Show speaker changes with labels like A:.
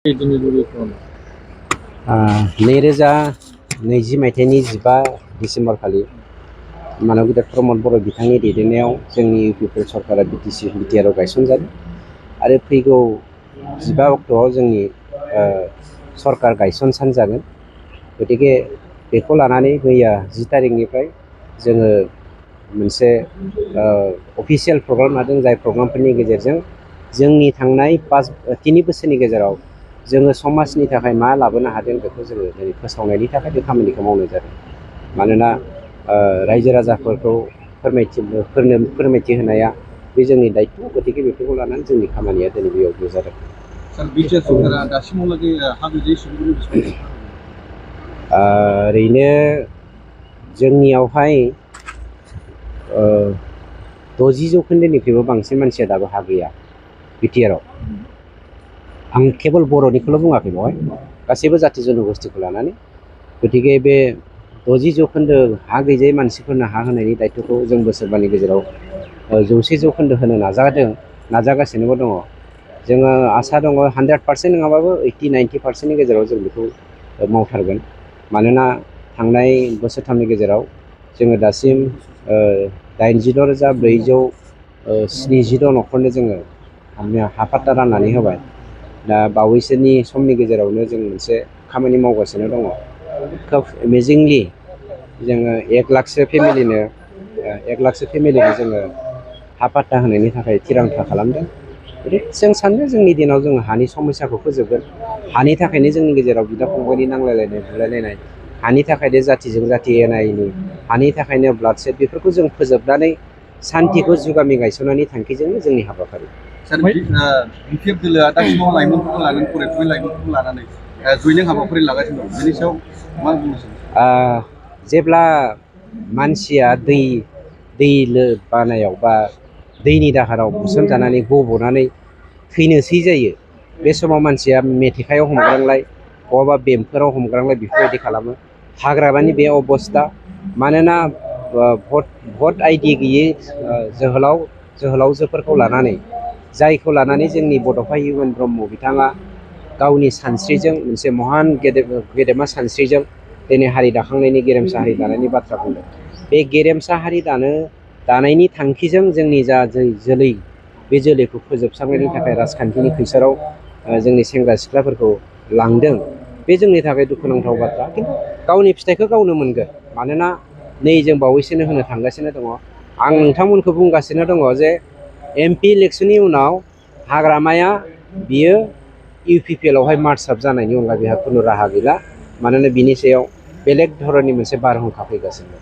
A: 2020 मायथाइनि 15 डिसेम्बर खालि मानब गेदेर प्रमद बर' बिथांनि दैदेननायाव जोंनि इउपिपिएल सरकारा बिटिआरआव गायसनजादों आरो फैगौ 15 अक्ट'आव जोंनि सरकार गायसन सान जागोन। गतिके बेखौ लानानै मैया 10 तारिखनिफ्राय जोङो मोनसे अफिसियेल प्रग्राम लादों, जाय प्रग्रामफोरनि गेजेरजों जोंनि थांनाय 3 बोसोरनि गेजेराव जोङो समाजनि थाखाय मा लाबोनो हादों बेखौ जोङो दिनै फोसावनायनि थाखाय बे खामानिखौ मावनाय जादों। मानोना रायजो राजाफोरखौ फोरमायथि होनाया बे जोंनि दायथ'। गतिके बेफोरखौ लानानै जोंनि खामानिया दिनै बेयाव जादों।
B: सार, बिटिआर सरकारा दासिमावलागै हा गैजायै सुबुंफोरनो बेसेबां
A: ओरैनो जोंनियावहाय 60% बांसिन मानसिया दाबो हा गैया बिटिआरआव। आं केबल बर'निखौल' बुङाखै, बेवहाय गासैबो जाथि जन'गोष्ठीखौ लानानै। गतिके बे 60% हा गैजायै मानसिफोरनो हा होनायनि दायथ'खौ जों बोसोरबानि गेजेराव 100% होनो नाजागासिनोबो दङ। जोङो आसा दङ 100% नङाबाबो 80-90%नि गेजेराव जों बेखौ मावथारगोन। मानोना थांनाय बोसोरथामनि गेजेराव जोङो दासिम 86,470 न'खरनो जोङो हा पाट्टा राननानै होबाय। दा बावैसोनि समनि गेजेरावनो जों मोनसे खामानि मावगासिनो दङ। खोब एमेजिंलि जोङो 1 लाखसो फेमिलिनो जोङो हा पाट्टा होनायनि थाखाय थिरांथा खालामदों। जों सानो जोंनि दिनाव जोङो हानि समस्याखौ फोजोबगोन। हानि थाखायनो जोंनि गेजेराव बिदा फंबायनि नांलायलायनाय बुलायलायनाय, हानि थाखायनो जातिजों जाति एना-एनि, हानि थाखायनो ब्लाड सेड, बेफोरखौ जों फोजोबनानै सान्तिखौ जुगामि गायसननायनि थांखिजोंनो जोंनि हाबाफारि।
B: सार, बिपिएफ दोलोआ दासिमाव लाइमोनफोरखौ लानानै, फरायफुनाय लाइमोनफोरखौ लानानै जयनिं हाबाफारि लागासिनो दं। बेनि सायाव मा बुंनो सानो?
A: जेब्ला मानसिया दै बानायाव बा दैनि दाहाराव बुसोमजानानै गब'नानै थैनोसै जायो, बे समाव मानसिया मेथेखायाव हमग्रांलाय, बहाबा बेमफोराव हमग्रांलाय बेफोरबायदि खालामो। हाग्रामानि बे अबस्था। मानोना भट आइडि गैयै जोहोलावजोफोरखौ लानानै, जायखौ लानानै जोंनि बड'फा इउ एन ब्रह्म बिथाङा गावनि सानस्रिजों, मोनसे महान गेदेमा सानस्रिजों दिनै हारि दाखांनायनि, गेरेमसा हारि दानायनि बाथ्रा बुंदों। बे गेरेमसा हारि दानायनि थांखिजों जोंनि जा जोलै, बे जोलैखौ फोजोबस्रांनायनि थाखाय राजखान्थिनि खैसाराव जोंनि सेंग्रा सिख्लाफोरखौ लांदों। बे जोंनि थाखाय दुखुनांथाव बाथ्रा। खिन्थु गावनि फिथाइखौ गावनो मोनगोन। मानोना नै जों बावैसोनो होनो थांगासिनो दङ। आं नोंथांमोनखौ बुंगासिनो दङ जे MP इलेक्सननि उनाव हाग्रामाया बियो इउपिपिएलआवहाय मार्साप जानायनि अनगा बेहा खुनु राहा गैला। मानोना बिनि सायाव बेलेग धरननि मोनसे बारहुंखा फैगासिनो दं।